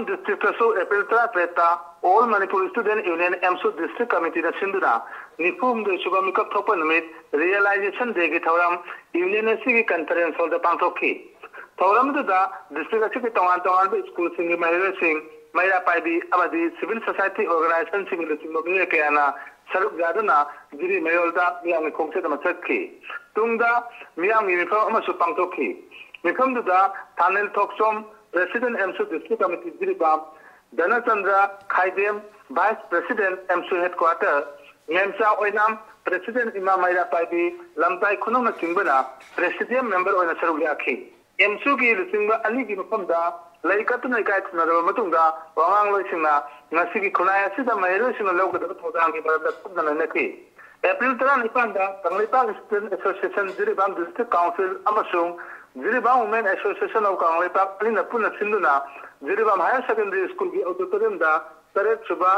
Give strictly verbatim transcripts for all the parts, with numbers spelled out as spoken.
ꯗꯤꯁꯇ꯭ꯔꯤꯛꯇꯁꯨ April ꯇꯔꯥꯇꯔꯦꯠꯇ All Manipur Student Union ꯑꯦꯝꯁꯨ district ꯀꯃꯤꯇꯤꯅ ꯁꯤꯟꯗꯨꯅ ꯅꯤꯐꯨ ꯍꯨꯝꯗꯣꯏ ꯁꯨꯕ ꯃꯤꯀꯞ ꯊꯣꯛꯄ ꯅꯨꯃꯤꯠ, ꯔꯤꯌꯦꯂꯥꯏꯖꯦꯁꯟ ꯗꯦꯒꯤ ꯊꯧꯔꯝ ꯌꯨꯅꯤꯌꯟ ꯑꯁꯤꯒꯤ ꯀꯟꯐꯔꯦꯟꯁ ꯍꯣꯜꯗ ꯄꯥꯡꯊꯣꯛꯈꯤ꯫ ꯊꯧꯔꯝ ꯑꯗꯨꯗ ꯗꯤꯁꯇ꯭ꯔꯤꯛ ꯑꯁꯤꯒꯤ ꯇꯣꯉꯥꯟ ꯇꯣꯉꯥꯟꯕ ꯁ꯭ꯀꯨꯜꯁꯤꯡꯒꯤ ꯃꯍꯩꯔꯣꯏꯁꯤꯡ, ꯃꯩꯔꯥ ꯄꯥꯏꯕꯤ ꯑꯃꯗꯤ ꯁꯤꯚꯤꯜ ꯁꯣꯁꯥꯏꯇꯤ ꯑꯣꯔꯒꯅꯥꯏꯖꯦꯁꯟꯁꯤꯡꯅ ꯂꯨꯆꯤꯡꯕ ꯃꯤꯑꯣꯏ ꯀꯌꯥꯅ ꯁꯔꯨꯛ ꯌꯥꯗꯨꯅ ꯖꯤꯔꯤ ꯃꯌꯣꯜꯗ ꯃꯤꯌꯥꯝꯒꯤ ꯈꯣꯡꯆꯠ ꯑꯃ ꯆꯠꯈꯤ꯫ ꯇꯨꯡꯗ ꯃꯤꯌꯥꯝꯒꯤ ꯃꯤꯐꯝ ꯑꯃꯁꯨ ꯄꯥꯡꯊꯣꯛꯈꯤ꯫ ꯃꯤꯐꯝꯗꯨꯗ ꯊꯥꯅꯤꯜ ꯊꯣꯛꯆꯣꯝ, ꯄ꯭ꯔꯦꯁꯤꯗꯦꯟꯠ ꯑꯦꯝꯁꯨ district committee Jiribam, Dhanachandra Khaidem, vice president ꯑꯦꯝꯁꯨ ꯍꯦꯗꯀ꯭ꯋꯥꯇꯔ, ꯃꯦꯝꯆꯥ ꯑꯣꯏꯅꯥꯝ, ꯄ꯭ꯔꯦꯁꯤꯗꯦꯟꯠ ꯏꯃꯥ ꯃꯩꯔꯥ ꯄꯥꯏꯕꯤ, ꯂꯝꯇꯥꯏ ꯈꯨꯅꯧꯅꯆꯤꯡꯕꯅ ꯄ꯭ꯔꯦꯁꯤꯗꯤꯌꯝ ꯃꯦꯝꯕꯔ ꯑꯣꯏꯅ ꯁꯔꯨꯛ ꯌꯥꯈꯤ꯫ ꯑꯦꯝꯁꯨꯒꯤ ꯂꯨꯆꯤꯡꯕ ꯑꯅꯤꯒꯤ ꯃꯐꯝꯗ ꯂꯩ ꯀꯠꯇꯨꯅ ꯏꯀꯥꯏ ꯈꯨꯝꯅꯔꯕ ꯃꯇꯨꯡꯗ ꯋꯥꯉꯥꯡꯂꯣꯏꯁꯤꯡꯅ ꯉꯁꯤꯒꯤ ꯈꯨꯟꯅꯥꯏ ꯑꯁꯤꯗ ꯃꯍꯩꯔꯣꯏꯁꯤꯡꯅ ꯂꯧꯒꯗꯕ ꯊꯧꯗꯥꯡꯒꯤ ꯃꯔꯝꯗ ꯀꯨꯞꯅ ꯅꯩꯅꯈꯤ꯫ ꯑꯦꯄ꯭ꯔꯤꯜ ꯇꯔꯥꯅꯤꯄꯥꯟꯗ Kangleipak student association Jiribam district council ꯑꯃꯁꯨꯡ Jiribam women association of Kangleipak ꯑꯅꯤꯅ ꯄꯨꯟꯅ ꯁꯤꯟꯗꯨꯅ ꯖꯤꯔꯤꯕꯥꯝ ꯍꯥꯌꯔ ꯁꯦꯀꯦꯟꯗꯔꯤ ꯁ꯭ꯀꯨꯜꯒꯤ ꯑꯣꯗꯤꯇꯣꯔꯤꯌꯝꯗ ꯇꯔꯦꯠ ꯁꯨꯕ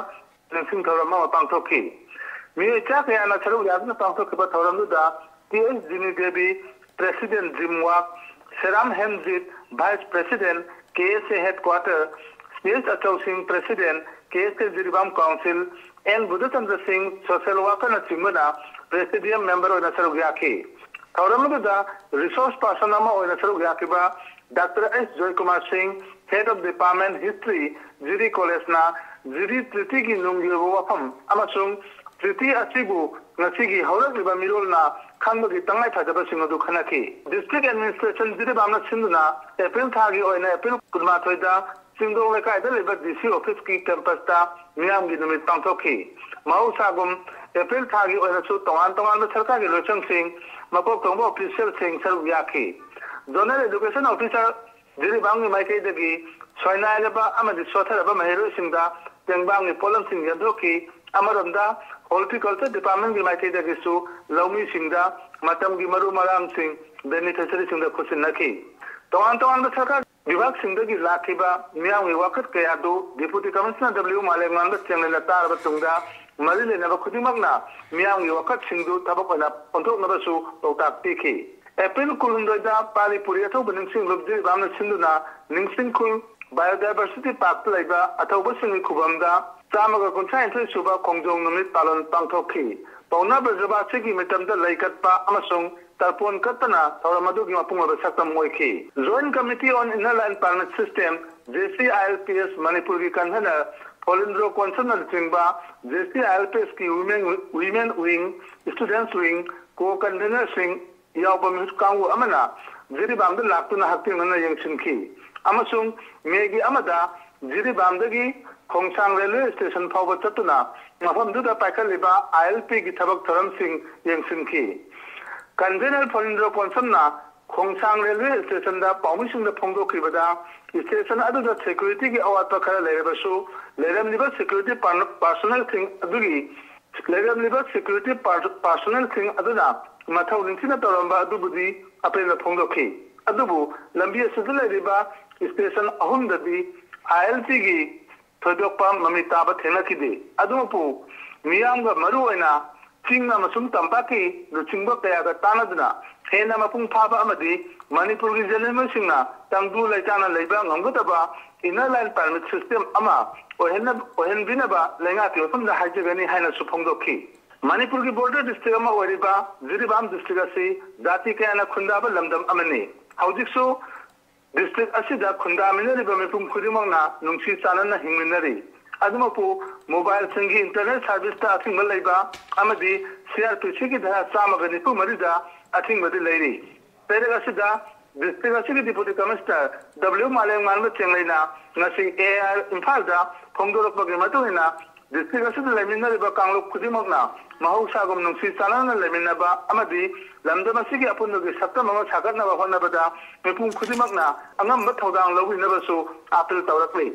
ꯅꯤꯡꯁꯤꯡ ꯊꯧꯔꯝ ꯑꯃ ꯄꯥꯡꯊꯣꯛꯈꯤ꯫ ꯃꯤꯑꯣꯏ ꯆꯥ ꯀꯌꯥꯅ ꯁꯔꯨꯛ ꯌꯥꯗꯨꯅ ꯄꯥꯡꯊꯣꯛꯈꯤꯕ ꯊꯧꯔꯝꯗꯨꯗ T S Jini Devi, president ꯖꯤꯝ ꯋꯥꯛ, Seram Hemjit, vice president K S A headquarter, C S ꯑꯆꯧꯁꯤꯡ, president K S A Jiribam council, N Budhachandra Singh, social ꯋꯥꯔꯀꯔꯅꯆꯤꯡꯕꯅ ꯄ꯭ꯔꯦꯁꯤꯗꯤꯌꯝ member ꯑꯣꯏꯅ ꯁꯔꯨꯛ ꯌꯥꯈꯤ꯫ ꯊꯧꯔꯝ ꯑꯗꯨꯗ ꯔꯤꯁꯣꯔꯁ ꯄꯥꯔꯁꯟ ꯑꯃ ꯑꯣꯏꯅ ꯁꯔꯨꯛ ꯌꯥꯈꯤꯕ ꯗꯥꯛꯇꯔ ꯑꯩꯆ ꯖꯣꯏꯀꯨꯃꯥꯔ ꯁꯤꯡ, ꯍꯦꯗ ꯑꯣꯐ ꯗꯤꯄꯥꯔꯠꯃꯦꯟꯠ ꯍꯤꯁꯇ꯭ꯔꯤ, ꯖꯤꯔꯤ ꯀꯣꯂꯦꯖꯅ ꯖꯤꯔꯤ ꯇ꯭ꯔꯤꯇꯤꯒꯤ ꯅꯨꯡꯒꯤ ꯑꯣꯏꯕ ꯋꯥꯐꯝ ꯑꯃꯁꯨꯡ ꯇ꯭ꯔꯤꯇꯤ ꯑꯁꯤꯕꯨ ꯉꯁꯤꯒꯤ ꯍꯧꯔꯛꯂꯤꯕ ꯃꯤꯔꯣꯜꯅ ꯈꯪꯕꯒꯤ ꯇꯉꯥꯏ ꯐꯗꯕꯁꯤꯡ ꯑꯗꯨ ꯈꯟꯅꯈꯤ꯫ ꯗꯤꯁꯇ꯭ꯔꯤꯛ ꯑꯦꯗꯃꯤꯅꯤꯁꯇ꯭ꯔꯦꯁꯟ ꯖꯤꯔꯤꯕꯥꯝꯅ ꯁꯤꯟꯗꯨꯅ ꯑꯦꯄ꯭ꯔꯤꯜ ꯊꯥꯒꯤ ꯑꯣꯏꯅ ꯑꯦꯄ꯭ꯔꯤꯜ ꯀꯨꯟꯃꯥꯊꯣꯏꯗ ꯆꯤꯡꯗꯣꯡ ꯂꯩꯀꯥꯏꯗ ꯂꯩꯕ ꯗꯤ ꯁꯤ ꯑꯣꯐꯤꯁꯀꯤ ꯀꯦꯝꯄꯁꯇ ꯃꯤꯌꯥꯝꯒꯤ ꯅꯨꯃꯤꯠ ꯄꯥꯡꯊꯣꯛꯈꯤ꯫ ꯃꯍꯧꯁꯥꯒꯨꯝ ꯑꯦꯄ꯭ꯔꯤꯜ ꯊꯥꯒꯤ ꯑꯣꯏꯅꯁꯨ ꯇꯣꯉꯥꯟ ꯇꯣꯉꯥꯟꯕ ꯁꯔꯀꯥꯔꯒꯤ ꯂꯣꯏꯁꯪꯁꯤꯡ, ꯃꯀꯣꯛ ꯊꯣꯡꯕ ꯑꯣꯐꯤꯁꯤꯌꯦꯜꯁꯤꯡ ꯁꯔꯨꯛ ꯌꯥꯈꯤ꯫ ꯖꯣꯅꯦꯜ ꯑꯦꯗꯨꯀꯦꯁꯟ ꯑꯣꯐꯤꯁꯥꯔ ꯖꯤꯔꯤꯕꯥꯝꯒꯤ ꯃꯥꯏꯀꯩꯗꯒꯤ ꯁꯣꯏꯅꯥꯏꯔꯕ ꯑꯃꯗꯤ ꯁꯣꯠꯊꯔꯕ ꯃꯍꯩꯔꯣꯏꯁꯤꯡꯗ ꯇꯦꯡꯕꯥꯡꯒꯤ ꯄꯣꯠꯂꯝꯁꯤꯡ ꯌꯦꯟꯊꯣꯛꯈꯤ꯫ ꯑꯃꯔꯣꯝꯗ ꯍꯣꯔꯇꯤꯀꯜꯆꯔ ꯗꯤꯄꯥꯔꯠꯃꯦꯟꯒꯤ ꯃꯥꯏꯀꯩꯗꯒꯤꯁꯨ ꯂꯧꯃꯤꯁꯤꯡꯗ ꯃꯇꯝꯒꯤ ꯃꯔꯨ ꯃꯔꯥꯡꯁꯤꯡ, ꯕꯦꯅꯤꯐꯤꯁꯔꯤꯁꯤꯡꯗ ꯈꯨꯠꯁꯤꯟꯅꯈꯤ꯫ ꯇꯣꯉꯥꯟ ꯇꯣꯉꯥꯟꯕ ꯁꯔꯀꯥꯔ ꯕꯤꯚꯥꯒꯁꯤꯡꯗꯒꯤ ꯂꯥꯛꯈꯤꯕ ꯃꯤꯌꯥꯝꯒꯤ ꯋꯥꯀꯠ ꯀꯌꯥ ꯑꯗꯨ ꯗꯤꯄꯨꯇꯤ ꯀꯃꯤꯁꯅꯔ ꯗꯕ꯭ꯂꯤꯎ ꯃꯥꯂꯦꯝꯉꯥꯟꯕ ꯆꯦꯡꯂꯦꯟꯅ ꯇꯥꯔꯕ ꯇꯨꯡꯗ, ꯃꯔꯤ ꯂꯩꯅꯕ ꯈꯨꯗꯤꯡꯃꯛꯅ ꯃꯤꯌꯥꯝꯒꯤ ꯋꯥꯀꯠꯁꯤꯡꯗꯨ ꯊꯕꯛ ꯑꯣꯏꯅ ꯑꯣꯟꯊꯣꯛꯅꯕꯁꯨ ꯄꯥꯎꯇꯥꯛ ꯄꯤꯈꯤ꯫ ꯑꯦꯄ꯭ꯔꯤꯜ ꯀꯨꯟꯍꯨꯝꯗꯣꯏꯗ ꯄꯥꯔꯤ ꯄꯨꯔꯤ ꯑꯊꯧꯕ ꯅꯤꯡꯁꯤꯡꯂꯨꯞ ꯖꯤꯔꯤꯕꯥꯝꯅ ꯁꯤꯟꯗꯨꯅ ꯅꯤꯡꯁꯤꯡꯈꯨꯜ Biodiversity Parkꯇ ꯂꯩꯕ ꯑꯊꯧꯕꯁꯤꯡꯒꯤ ꯈꯨꯕꯝꯗ ꯆꯥꯝꯃꯒ ꯀꯨꯟꯊ꯭ꯔꯥ ꯅꯤꯊꯣꯏ ꯁꯨꯕ ꯈꯣꯡꯖꯣꯝ ꯅꯨꯃꯤꯠ ꯄꯥꯂꯟ ꯄꯥꯡꯊꯣꯛꯈꯤ꯫ ꯄꯥꯎꯅꯥ ꯕ꯭ꯔꯖꯕꯥꯁꯤꯒꯤ ꯃꯤꯇꯝꯗ ꯂꯩ ꯀꯠꯄ ꯑꯃꯁꯨꯡ ꯇꯔꯄꯣꯟ ꯀꯠꯄꯅ ꯊꯧꯔꯝ ꯑꯗꯨꯒꯤ ꯃꯄꯨꯡ ꯑꯣꯏꯕ ꯁꯛꯇꯝ ꯑꯣꯏꯈꯤ꯫ Joint Committee on Inner Line Permit System, J C I L P S, ꯃꯅꯤꯄꯨꯔꯒꯤ convener ꯐꯣꯂꯤꯟꯗ꯭ꯔꯣ ꯀꯣꯟꯁꯝꯅ ꯂꯨꯆꯤꯡꯕ J C I L P S ꯀꯤ women, women wing, students wing, co-convenerꯁꯤꯡ ꯌꯥꯎꯕ ꯃꯤꯍꯨꯠ ꯀꯥꯡꯕꯨ ꯑꯃꯅ ꯖꯤꯔꯤꯕꯥꯝꯗ ꯂꯥꯛꯇꯨꯅ ꯍꯛꯊꯦꯡꯅꯅ ꯌꯦꯡꯁꯤꯟꯈꯤ ꯑꯃꯁꯨꯡ ꯃꯦꯒꯤ ꯑꯃꯗ ꯖꯤꯔꯤꯕꯥꯝꯗꯒꯤ ꯈꯣꯡꯁꯥꯡ railway station ꯐꯥꯎꯕ ꯆꯠꯇꯨꯅ ꯃꯐꯝꯗꯨꯗ ꯄꯥꯏꯈꯠꯂꯤꯕ I L Pꯒꯤ ꯊꯕꯛ ꯊꯧꯔꯝꯁꯤꯡ ꯌꯦꯡꯁꯤꯟꯈꯤ꯫ Convener ꯐꯣꯂꯤꯟꯗ꯭ꯔꯣ ꯀꯣꯟꯁꯝꯅ ꯈꯣꯡꯁꯥꯡ railway stationꯗ ꯄꯥꯎꯃꯤꯁꯤꯡꯗ ꯐꯣꯡꯗꯣꯛꯈꯤꯕꯗ, station ꯑꯗꯨꯗ securityꯒꯤ ꯑꯋꯥꯠꯄ ꯈꯔ ꯂꯩꯔꯕꯁꯨ, ꯂꯩꯔꯝꯂꯤꯕba security per-, personnelꯁꯤꯡ ꯑꯗꯨꯒꯤ, ꯂꯩꯔꯝꯂꯤꯕ security per-, personnelꯁꯤꯡ ꯑꯗꯨꯅ ꯃꯊꯧ ꯅꯤꯡꯊꯤꯅ ꯇꯧꯔꯝꯕ ꯑꯗꯨꯕꯨꯗꯤ ꯑꯄꯦꯟꯕ ꯐꯣꯡꯗꯣꯛꯈꯤ꯫ ꯑꯗꯨꯕꯨ ꯂꯝꯕꯤ ꯑꯁꯤꯗ ꯂꯩꯔꯤꯕ station ꯑꯍꯨꯝꯗꯗꯤ I L Pꯒꯤ ꯊꯣꯏꯗꯣꯛꯄ ꯃꯃꯤ ꯇꯥꯕ ꯊꯦꯡꯅꯈꯤꯗꯦ꯫ ꯑꯗꯨꯕꯨ ꯃꯤꯌꯥꯝꯒ, ꯃꯔꯨ ꯑꯣꯏꯅ ꯆꯤꯡ ꯑꯃꯁꯨꯡ ꯇꯝꯄꯥꯛꯀꯤ ꯂꯨꯆꯤꯡꯕ ꯀꯌꯥꯒ ꯇꯥꯟꯅꯗꯨꯅ ꯍꯦꯟꯅ ꯃꯄꯨꯡ ꯐꯥꯕ ꯑꯃꯗꯤ ꯃꯅꯤꯄꯨꯔꯒꯤ ꯖꯦꯅꯦꯔꯦꯜꯁꯤꯡꯅ ꯇꯪꯗꯨ ꯂꯩꯇꯥꯅ ꯂꯩꯕ ꯉꯝꯒꯗꯕ inner line permit system ꯑꯃ ꯑꯣꯏꯍꯟꯅ-, ꯑꯣꯏꯍꯟꯕꯤꯅꯕ ꯂꯩꯉꯥꯛꯀꯤ ꯃꯐꯝꯗ ꯍꯥꯏꯖꯒꯅꯤ ꯍꯥꯏꯅꯁꯨ ꯐꯣꯡꯗꯣꯛꯈꯤ꯫ ꯃꯅꯤꯄꯨꯔꯒꯤ border district ꯑꯃ ꯑꯣꯏꯔꯤꯕ ꯖꯤꯔꯤꯕꯥꯝ district ꯑꯁꯤ ꯖꯥꯇꯤ ꯀꯌꯥꯅ ꯈꯨꯟꯗꯥꯕ ꯂꯝꯗꯝ ꯑꯃꯅꯤ꯫ ꯍꯧꯖꯤꯛꯁꯨ district ꯑꯁꯤꯗ ꯈꯨꯟꯗꯥꯃꯤꯟꯅꯔꯤꯕ ꯃꯤꯄꯨꯝ ꯈꯨꯗꯤꯡꯃꯛꯅ ꯅꯨꯡꯁꯤ ꯆꯥꯟꯅꯅ ꯍꯤꯡꯃꯤꯟꯅꯔꯤ꯫ ꯑꯗꯨꯃꯛꯄꯨ mobileꯁꯤꯡꯒꯤ internet serviceꯇ ꯑꯊꯤꯡꯕ ꯂꯩꯕ ꯑꯃꯗꯤ C R P Cꯒꯤ ꯙꯥꯔꯥ ꯆꯥꯝꯃꯒ ꯅꯤꯐꯨ ꯃꯔꯤꯗ ꯑꯊꯤꯡꯕꯗꯤ ꯂꯩꯔꯤ꯫ ꯆꯩꯔꯛ ꯑꯁꯤꯗ district ꯑꯁꯤꯒꯤ Deputy Commissioner W ꯃꯥꯂꯦꯝꯉꯥꯟꯕ ꯆꯦꯡꯂꯩꯅ ꯉꯁꯤ A I R ꯏꯝꯐꯥꯜꯗ ꯐꯣꯡꯗꯣꯔꯛꯄꯒꯤ ꯃꯇꯨꯡ ꯏꯟꯅ, district ꯑꯁꯤꯗ ꯂꯩꯃꯤꯟꯅꯔꯤꯕ ꯀꯥꯡꯂꯨꯞ ꯈꯨꯗꯤꯡꯃꯛꯅ ꯃꯍꯧꯁꯥꯒꯨꯝ ꯅꯨꯡꯁꯤ ꯆꯥꯟꯅꯅ ꯂꯩꯃꯤꯟꯅꯕ ꯑꯃꯗꯤ ꯂꯝꯗꯝ ꯑꯁꯤꯒꯤ ꯑꯄꯨꯟꯕꯒꯤ ꯁꯛꯇꯝ ꯑꯃ ꯁꯥꯒꯠꯅꯕ ꯍꯣꯠꯅꯕꯗ ꯃꯤꯄꯨꯝ ꯈꯨꯗꯤꯡꯃꯛꯅ ꯑꯉꯝꯕ ꯊꯧꯗꯥꯡ ꯂꯧꯕꯤꯅꯕꯁꯨ appeal ꯇꯧꯔꯛꯂꯤ꯫